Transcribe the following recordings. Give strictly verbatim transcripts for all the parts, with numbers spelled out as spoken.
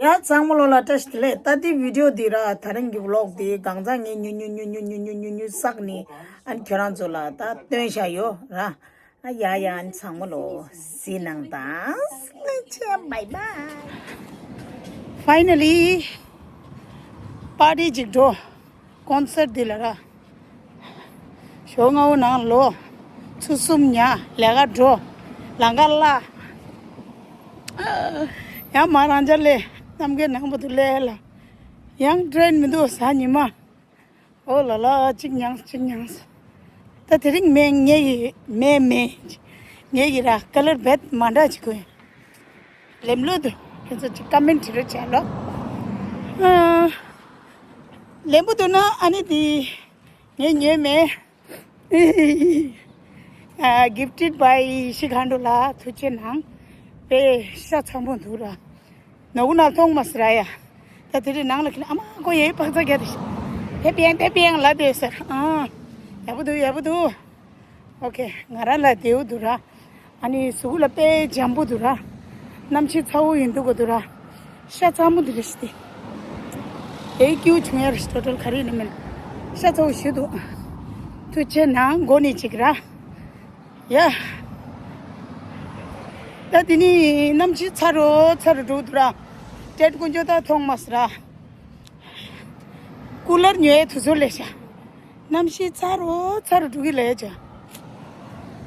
ཡ་ཚང་མ་ལོ་ལ་བཀྲ་ཤིས་བདེ་ལེགས། ད་འདི་བི་ཌི་ཡོ་འདི་ར་ད་རིང་གི་བི་ལོག་འདི་གང་ཚང་ངས་ཉུ་ཉུ་ཉུ་ཉུ་ཉུ་ཉུ་ཉུ་ཉུ་ཉུ་བསགས་ནས་ཨ་ནི་ཁྱོད་རང་ཚོ་ལ་ད་སྟོན་བཞག་ཡོད་ར། ཨ་ཡ་ཡ་ཨ་ནི་ཚང་མ་ལོ་གཟིགས་གནང་དང་། Bye bye. Finally party ཅིག་འགྲོ། ཀོན་སར་འདི་ལ་ར། ཞོགས་སྔ་པོ་ནང་ལོ། ཆུ་ཚོད་གསུམ་ཉལ། ལས་ཀ་འགྲོ། ལམ་ཁ་གླ། ཡང་མ་རང་འཇགས་ལས། གནམ་གའི་ནང་པ་དུ་ལས་ལ། ཡང་ཊེན་མི་འདུག་གཟའ་ཉི་མ། ཨོ་ལ་ལ་གཅིག་མྱངས་གཅིག་མྱངས། ད་དེ་རིང་མེ་ངེ་ཡི་མེ་མེ། ངེ་ཡི་ར་ཀ་ལར་བེད་མ་འདྲ་ཅིག་གོ། ལེམ་ལོ་དུ་ཁྱེད་ཚོ་ཅིག་ཀ་མེན་ཊི་བྲིས་རོགས་བྱས་ལོ། ཨ། ལེམ་བུ་དུ་ན་ཨ་ནི་དི། ངས་ཉོས་མེད། ཨ། Gifted by ཤི་ཁ་འགྲོ་ལ་ཐུགས་རྗེ་གནང་། དཔེ་ཤ་ཚ་པོ་འདུག་ར། ནོར་བུ་ན་མཐོང་མ་སི་ར་ཡ། ད་དེ་རིང་ནང་ལ་ཁྱེད་ཨ་མ་ཀོ་ཡེ་པག་ཚ་རྒྱ་དེ་ཤི། དེ་པིང་དེ་པིང་ལ་དེ་ཟེར། ཨ། ཡག་པོ་འདུག་ཡག་པོ་འདུག་ཨོ་ཁེ། ང་རང་ལ་བདེ་པོ་འདུག་ར། ཨ་ནི་གཟུགས་ལ་དཔེ་འཇམ་པོ་འདུག་ར། གནམ་གཤིས་ཚ་པོ་ཡིན་འདུག་གོ་འདུག་ར། ཤ་ཚ་མོ་འདི་རེད་ཤི་སྟེ། དེའི་སྐྱིའུ་བྱུང་ཡ་རེད་ཤི། ཊོ་ཊལ་ག་རེ་ཡིན་ནི་མིན། ཤ་ཚ་པོ་ཞིག་འདུག་ཐུགས་རྗེ་གནང་། མགོ་ནས་ཅིག་ར། ཡ། ད་དེ་ནི་གནམ་གཤིས་ཚ་རུ་ཚ་རུ་འགྲོ་འདུག་ར། ཊེན་དཀོན་མཆོག་ད་མཐོང་མ་སི་ར། ཀུ་ལར་ཉོ་ཡའི་དུས་ཚོད་སླེབས་ཤག་གནམ་གཤིས་ཚ་རུ་ཚ་རུ་འགྲོ་གི་ལས་ཅག་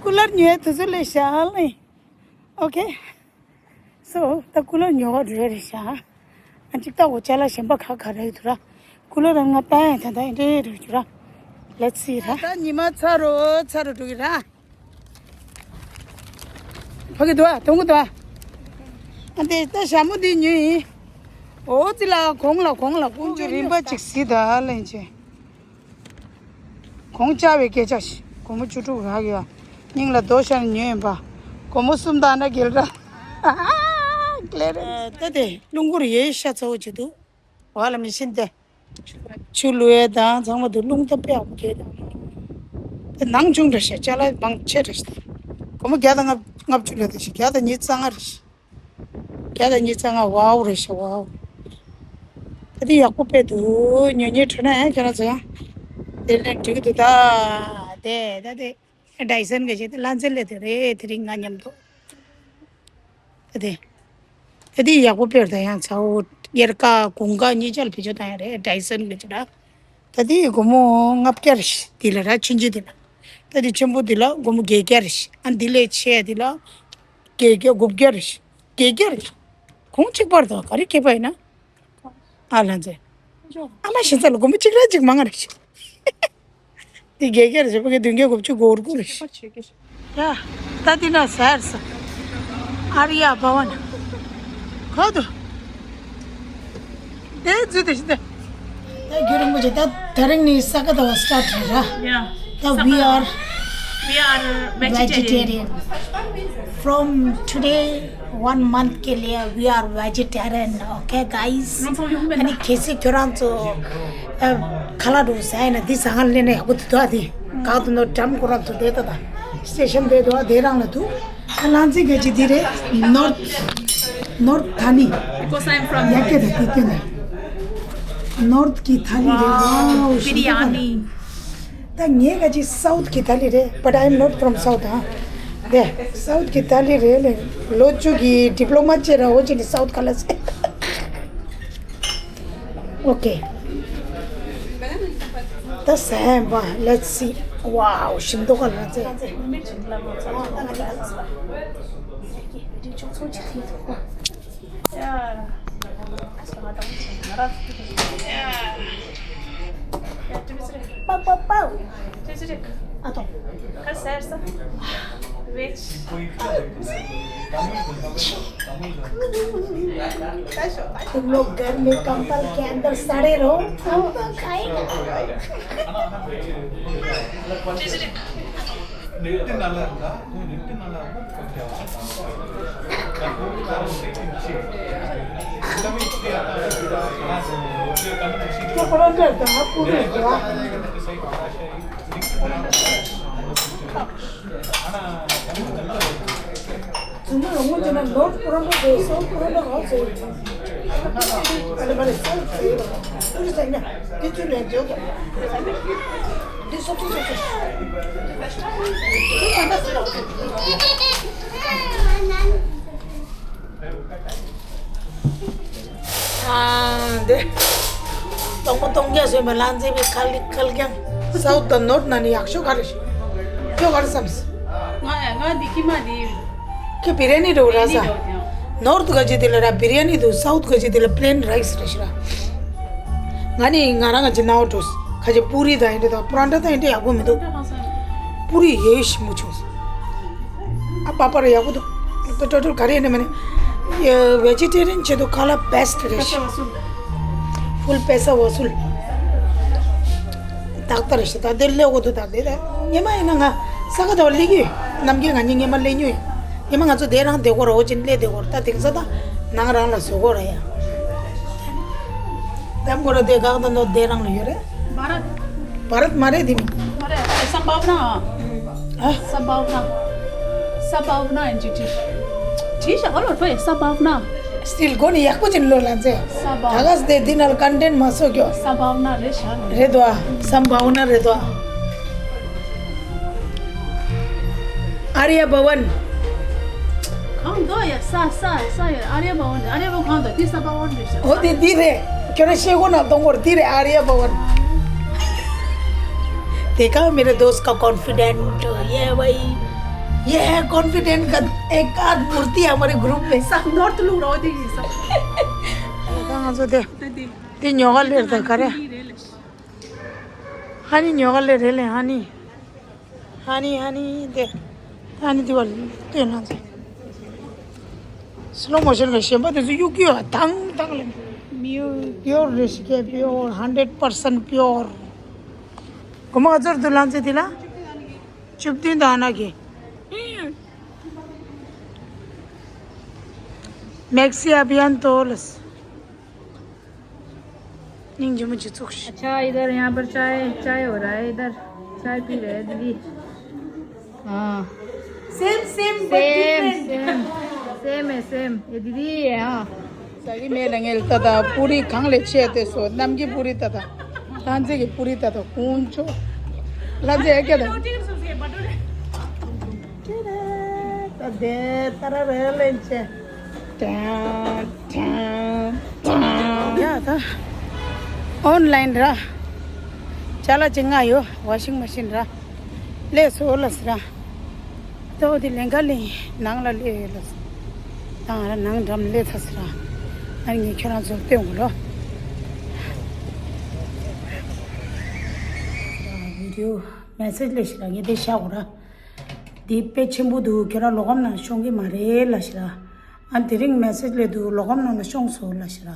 ཀུ་ལར་ཉོ་ཡའི་དུས་ཚོད་སླེབས་ཤག་ལེ། ཨོ་ཁེ། སོ་ད་ཀུ་ལར་ཉོ་བ་འགྲོ་ཡ་རེད་ཤག་ཨ་ཅིག་ལྟ་འོ་ཅ་ལག་གཞན་པ་ག་ག་རེ་ཡོད་འདུག་ར། ཀུ་ལར་རང་ང་པ་ཡ་ད་ད་ཨེ་འདྲེ་རུ་འགྱུར་ར། Let's see ར། ད་ཉི་མ་ཚ་རུ་ཚ་རུ་འགྲོ་གི་ར། ཕ་གི་འདུག་ཨ། གཏོང་གི་འདུག་ཨ། ཨ་འདི་ད་ཞྭ་མོ་འདི་ཉོས་ཡིན། འོ་ཙི་ལ་གོང་ལ་གོང་ལ་ཀུན་སྤྱོད་རིམ་པ་གཅིག་གཟིགས་ད་ལེན་ཆེ། གོང་བཅའ་བའི་སྐད་ཆ་ཞིག་སྒོར་མོ་བཅུ་དྲུག་རག་ཡོད། སྙིང་ལ་རྡོ་ཤར་ཉོས་ཡིན་པ། སྒོར་མོ་གསུམ་བཏང་ན་འགེལ་འདྲ། ཀླེ་རེ། ད་དེ་རླུང་འཁོར་ཡེ་ཤ་ཚ་བོ་བྱེད་འདུག་འོ་ལ་མི་ཤེས་ཏེ། ཆུ་བླུག་ཡས་དང་ཚང་མ་དུ་རླུང་ད་དཔེ་ཡག་པོ་རྒྱས་དང་། དེ་ནང་ཆུང་འདྲ་ཤག་ཅ་ལག་མང་ཆེ་འདྲ་ཤག་སྒོར་མོ་བརྒྱ་དང་ལྔ་བཅུ་ལ་དེ་ཞིག་བརྒྱ་དང་ཉི་ཤུ་རྩ་ལྔ་རེད་ཤག་བརྒྱ་དང་ཉི་ཤུ་རྩ་ལྔ། ཝའོ་རེད་ཤག་ཝའོ། ད་དེ་ཡག་པོ་དཔེ་འདུག་ཉོ་ཉོས་འཕྲོད་ན་ཡང་ཁྱེད་རང་ཚོ་ཡང་དེ་ལས་འགྲིག་གི་འདུག་ད་དེ་ད་དེ་ཌའི་སན་གི་ཆེད་དུ་ལྷ་མཛེས་ལས་དེ་རེད། དེ་རིང་ང་མཉམ་དུ་ད་དེ། ད་དེ་ཡག་པོ་དཔེ་ད་ཡང་ཚ་བོ་དབྱར་ཁ་དགུན་ཁ་གཉིས་ཆར་བེད་སྤྱོད་བཏང་ཡ་རེད། ཌའི་སན་གི་ཆེད་ད། ད་དེ་སྒོར་མོ་ལྔ་བརྒྱ་རེད་ཤག་དེ་ལ་ར་ཆུང་ཆུང་དེ་ལ། ད་དེ་ཆེན་པོ་དེ་ལ་སྒོར་མོ་བརྒྱད་བརྒྱ་རེད་ཤག་ཨ་འདི་ལས་ཆེ་དེ་ལ་བརྒྱད་བརྒྱ་དགུ་བརྒྱ་རེད་ཤག་བརྒྱད་བརྒྱ་རེད་ཤག་གོང་གཅིག་པར་དང་ག་རེ་ཁེ་པ་ཡིན་ན། ཨ་ལ་མཛེས། ཨ་མ་ཤི་ཚ་ལ་སྒོར་མོ་གཅིག་ར་གཅིག་མང་ང་རེད་ཤག་དེ་བརྒྱད་བརྒྱ་རེད་ཤག་ཕ་གི་བདུན་བརྒྱ་དགུ་བཅུ་གོ་དགུ་རེད་ཤག་ཡ། ད་འདི་ན་ཟེར་ས། ཨ་རི་ཡ་བ་བ་ན། ག་དུ། དེ་ཛུ་དེ་ཤི་དེ། ད་རྒྱུན་རིང་པོ་ཅིག་ད་དེ་རིང་ནི་ས་ག་ཟླ་བ་སི་ཊར་ཊི་རེད་ར། Yeah. ད་we are we are vegetarian. Vegetarian. From today one month के लिए we are vegetarian, okay guys? ཨ་ནི་གལ་སྲིད་ཁྱོད་རང་ཚོ་ཨ་ཁ་ལག་འགྲོ་ཟ་ཡ་ན་འདི་ཟ་ཁང་ལེན་ན་ཡག་པོ་འདུག་ད་དེ་གང་དུ་ནོ་འགྲམ་ཁོ་རང་ཚོ་བསྡད་ད་ད་སི་ཊེ་ཤན་བསྡད་འདུག་དེ་རང་ལ་འདུག་ཨ་ལང་ཚིག་ག་ཅི་དེ་རེད། North North Thani. Because I'm from ཡ་སྐད་དེ་དེ་སྐད་ནས་North གི་ཐ་ལི་རེད། Wow, ཝའོ་ཤིན་ཏུ་ག་biryani. ད་ངས་ག་ཅི་South གི་ཐ་ལི་རེད། But I am not from South ཧ། དེ་South གི་ཐ་ལི་རེད་ལེ། ལོ་བཅུ་གི་ཌི་པི་ལོ་མ་བྱས་ར་འོ་ཅི་ནི་South ག་ལ་ཟེར། Okay. ད་ཟ་ཡིན་པ། Let's see. ཝའོ་ཤིན་ཏུ་ག་ལ་ཟེར། Yeah. Pau, pau, pau. Ato. Veg. तुम लोग घर में कंबल के अंदर सड़े रहो, हम तो खाएगा। ཨ་འདི། སྟོང་པ་སྟོང་རྒྱ་བཟོས་པའི་ལང་ཚེ་བའི་ཁལ་ཁལ་རྐྱང་། སའུ་ཐི་དང་ནོར་ཐི་ན་ནི་ཡག་ཤོས་ག་རེ་རེད། ཁྱོད་ག་རེ་བསམས། ང་ང་འདི་ཁྱི་མ་འདི། ཁྱི་བི་རི་ཡ་ནི་འགྲོ་ར་ས། ནོར་ཐི་ག་ཅི་དེ་ལ་ར་བི་རི་ཡ་ནི་འདུག་སའུ་ཐི་ག་ཅི་དེ་ལ་པི་ལེན་རའི་སི་རེད་ཤི་ར། ང་ནི་ང་རང་ག་ཅི་ནའོ་འགྲོ། ཁ་ཅི་པུ་རི་དང་ཨེ་འདྲ་དང་པ་རན་ཊ་དང་ཨེ་འདྲ་ཡག་པོ་མི་འདུག་པུ་རི་ཡོད་ཞིམ་པོ་བྱུང་། ཨ་པ་པ་ར་ཡག་པོ་འདུག་ད་ཊོ་ཊལ་ག་རེ་ཡིན་ན་མ་ནི། ཝེ་ཇི་ཊེ་རི་ཡན་ཆེད་དུ་ཁ་ལག་བེ་སི་ཊི་རེད་ཤི། ཕུལ་པེ་ས་ཝ་སུལ། ཏག་ཏག་རེད་ཤི། ད་དེར་སླེབས་དགོས་འདུག་ད་དེ་ད་ཉི་མ་ཡིན་ན་ང་ས་ག་ད་སླེབས་ཀྱི་ཡོད། ནམ་རྒྱུན་ང་གཉིས་ཉི་མ་སླེབས་མྱོང་ཡོད། ཉི་མ་ང་ཚོ་དེ་རང་བསྡད་དགོས་ར། འོ་ཅིན་སླེབས་བསྡད་དགོས་ར། ད་དེང་སང་ད་ནང་རང་ལ་བཟོ་དགོས་ར་ཡ། ད་མགོ་ར་དེ་གག་ད་ནོ་དེ་རང་ལ་ཡོད་རེད། བ་ར་ཏ། བ་ར་ཏ་མ་རེད་དེ་མིན། མ་རེད། སམ་བྷ་ཝ་ན། ཨ། སམ་བྷ་ཝ་ན། སམ་བྷ་ཝ་ན་ཡིན་གཅིག་བྲིས། བྲིས་ཤག་ཨ་ལོ་ཕྲོ་ཡ་སམ་བྷ་ཝ་ན། སི་ཊིལ་གོ་ནི་ཡག་པོ་ཅིག་ལོ་ལ་མཛེས། སམ་བྷ་ཝ་ན། ད་ག་སི་དེ་འདི་ནང་ལ་ཀོན་ཊེན་མ་བཟོ་རྒྱུ། སམ་བྷ་ཝ་ན་རེད་ཤག་རེད་དོ། སམ་བྷ་ཝ་ན་རེད་དོ། ཨཱརྱ་བྷ་ཝན། གང་འདོད་ཡ་ས་ས་ས་ཡ་ཨཱརྱ་བྷ་ཝན། ཨཱརྱ་བྷ་ཝན་གང་འདོད་དེ་སམ་བྷ་ཝ་ན་རེད་ཤག་འོ་དེ་འདི་རེད། ཁྱོད་རང་ཤེས་གོ་ན་གཏོང་གོ་དེ་རེད། ཨཱརྱ་བྷ་ཝན། देखा मेरे दोस्त का कॉन्फिडेंट। ये भाई, ये है कॉन्फिडेंट का एक आध मूर्ति है हमारे ग्रुप में। ས་ནོར་ཐི་ལུག་རོ་དེ་ཡིན་ས། ད་ང་ཚོ་དེ་དེ་ཉོ་ག་ལེར་ད་ག་རེ། ཧ་ནི་ཉོ་ག་ལེར་རེད་ལེ། ཧ་ནི། ཧ་ནི་ཧ་ནི་དེ། ཧ་ནི་དེ་བ་སྟོན་ན་ཚེ། སི་ལོ་མོ་ཤན་གི་ཞེན་པ་དེ་ཚོ་གཡུག་གཡུག་དང་དང་ལེ། མིའུ་པིའོར་རེ་ཤི་ཀེ། པིའོར། ཧན་ཌེཌ་པར་སེན་ཊི་པིའོར། གོ་མ་ཚོར་དུ་ལང་ཚེ་དེ་ལ། བཅུ་བདུན་དང་ཨ་ན་གི། मैक्सी अभियान तो लस। ཉིན་རྒྱུན་མི་བྱེད་ཚུགས་ཤིག अच्छा, इधर यहाँ पर चाय, चाय हो रहा है इधर। चाय पी रहे हैं दीदी। हाँ। Same same but same different same. Same है सेम। ये दीदी है। हाँ। ས་གི་མེ་ལ་ངེལ་ཏ་ད་པུ་རི་གང་ལས་ཆེ་དེ་སོ་ནམ་གི་པུ་རི་ཏ་ད། ལྷ་མཛེས་ཀྱི་པུ་རི་ཏ་ད་ཀུན་ཆོ། ལྷ་མཛེས་ཨེ་ཀྱ་ད། ད་དེ་ཏ་ར་ར་ལེན་ཆེ། ཡ་ད། ཨོན་ལན་ར། ཅ་ལག་ཅིག་ང་ཡོད། ཝ་ཤིང་མ་ཤིན་ར། ལས་སོ་ལ་སི་ར། ཏོ་དེ་ལེན་ག་ལེན་ནང་ལ་ལས་ལ་སི། ད་ང་ར་ནང་འགྲམ་ལས་ཐ་སི་ར། ཨ་ནི་ཁྱོད་རང་ཚོར་སྟོན་དགོས་ལོ། བི་ཌིའོ་མེ་སེ་ཇི་ལས་ཤི་ར་ངས་དེ་བཞག་གོ་ར། འདི་དཔེ་ཆེན་པོ་འདུག་ཁྱོད་རང་ལོག་གམ་ནང་ཤོང་གི་མ་རེད་ལ་ཤི་ར། ཨ་དེ་རིང་མེ་སེ་ཇི་ལས་འདུག་ལོག་གམ་ནང་ལ་ཤོང་སོང་ལ་ཤི་ར།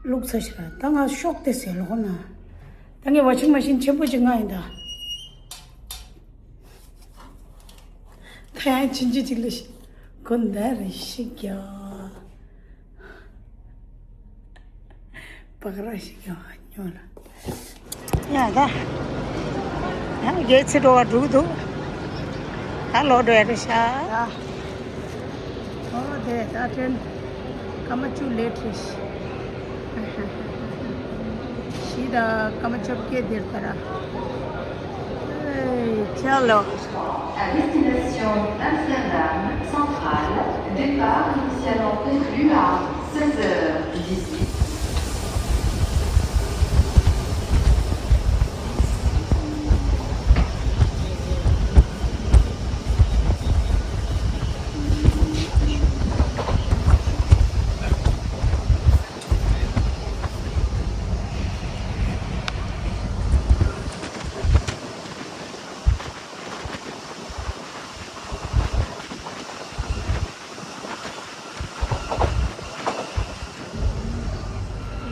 བླུགས་ཚར་ཤི་ར། ད་ང་ཤོག་དེ་ཟེར་ལོག་གམ་ནང་། ད་ངས་ཝ་ཤིང་མ་ཤིན་ཆེན་པོ་ཅིག་ང་ཡིན་ད། ད་ཡང་ཕྱིན་ཆད་ཅིག་ལ་ཤི། གོ་འདའ་རེ་ཤི་གྱ། པག་ར་ཞིག་ཡོང་ཉོ་ལ། ཡ་ད། ཡ་རྒྱལ་ཚི་འགྲོ་བ་འགྲུག་འདུག་ད་ལོག་འགྲོ་ཡ་རེད་ཤག་ཨོ་དེ་ད་ཏྲེན་སྐར་མ་བཅུ་ལེ་ཁྲིས། ཤི་ད་སྐར་མ་བཅོ་བརྒྱད་དེར་ད་ར། ཨེ་ཅ་ལོ། À destination Amsterdam Centraal, départ initialement prévu à seize heures dix-huit.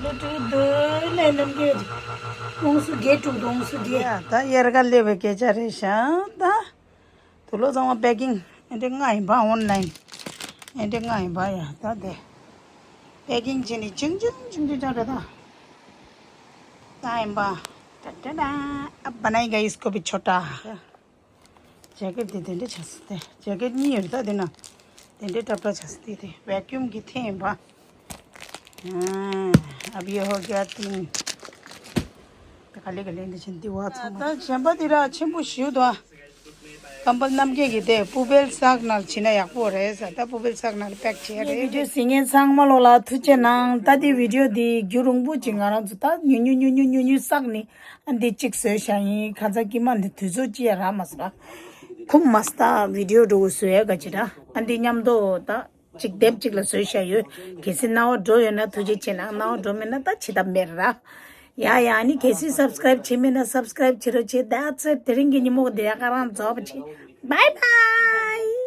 ལོ་དྲུག་དུ་ལས་རྣམ་རྒྱལ་ཀོང་སུ་རྒྱལ་དྲུག་དུ་ཀོང་སུ་རྒྱལ། ད་དབྱར་ཁ་སླེབས་པའི་སྐད་ཆ་རེད་ཤག་ད་དུ་ལོ་ཚང་མ་པེ་ཀིང་ཨེ་འདྲ་ལྔ་ཡིན་པ། ཨོན་ལན་ཨེ་འདྲ་ལྔ་ཡིན་པ་ཡ། ད་དེ་པེ་ཀིང་བྱས་ནས་ཆུང་ཆུང་ཆུང་ཆུང་ཅང་རེད་ད། ད་ཡིན་པ། ད་ད་ད། अब बनाएगा इसको भी छोटा। ཇེ་ཀེད་དེ་དེ་འདྲ་ཆགས་སོང་སྟེ། ཇེ་ཀེད་གཉིས་ཡོད་ད་དེ་ན། དེ་འདྲ་ཏྲབ་ཏྲ་ཆགས་སོང་སྟེ། དེ་བེ་ཀིའུམ་གྱི་ཐེངས་ཡིན་པ། अभी हो गया तीन। ད་ག་ལེ་ག་ལེ་འདི་ཆེན་འདི་བ་ཚང་མ། ད་གཞན་པ་འདི་ར་ཆེན་པོ་ཞིག་འདུག་ཨ། ཀམ་པལ་རྣམ་རྒྱལ་གྱི་དེ་བུ་བེལ་སག་ནལ་བྱིན་ན་ཡག་པོ་རེད་ཟེར། ད་བུ་བེལ་སག་ནལ་པེག་བྱས་རེད། ངའི་བི་ཌིའོ་གཟིགས་མཁན་ཚང་མ་ལོ་ལ་ཐུགས་རྗེ་གནང་། ད་འདི་བི་ཌིའོ་འདི་རྒྱུན་རིང་པོ་ཅིག་ང་རང་ཚོ་ད་ཉུ་ཉུ་ཉུ་ཉུ་ཉུ་ཉུ་བསགས་ནི་ཨ་འདི་གཅིག་བཟོས་བཞག་ཡིན། ཁ་ཚ་ཀི་མ་འདི་དུས་ཚོད་ཅི་ཡ་རག་མ་སོང་ར། ཁུངས་མ་སྟ་བི་ཌིའོ་འགྲོ་བཟོས་ཡ་ག་ཅི་ར། ཨ་འདི་མཉམ་དུ་ད་གཅིག་དེབ་གཅིག་ལ་བཟོས་བཞག་ཡོད། གལ་སྲིད་རྣ་བ་འགྲོ་ཡོད་ན་ཐུགས་རྗེ་ཆེ་གནང་། རྣ་བ་འགྲོ་མེད་ན་ད་བྱེད་ཐབས་མེད་ར། ཡ་ཡ་ཨ་ནི་གལ་སྲིད་སབ་སི་ཀ་རེབ་བྱེད་མེད་ན་སབ་སི་ཀ་རེབ་བྱེད་རོགས་བྱེད། ད་ཚེ་དེ་རིང་གི་ཉིན་མོ་འདི་ཡ་ག་རང་རྫོགས་པ་བྱེད། Bye bye.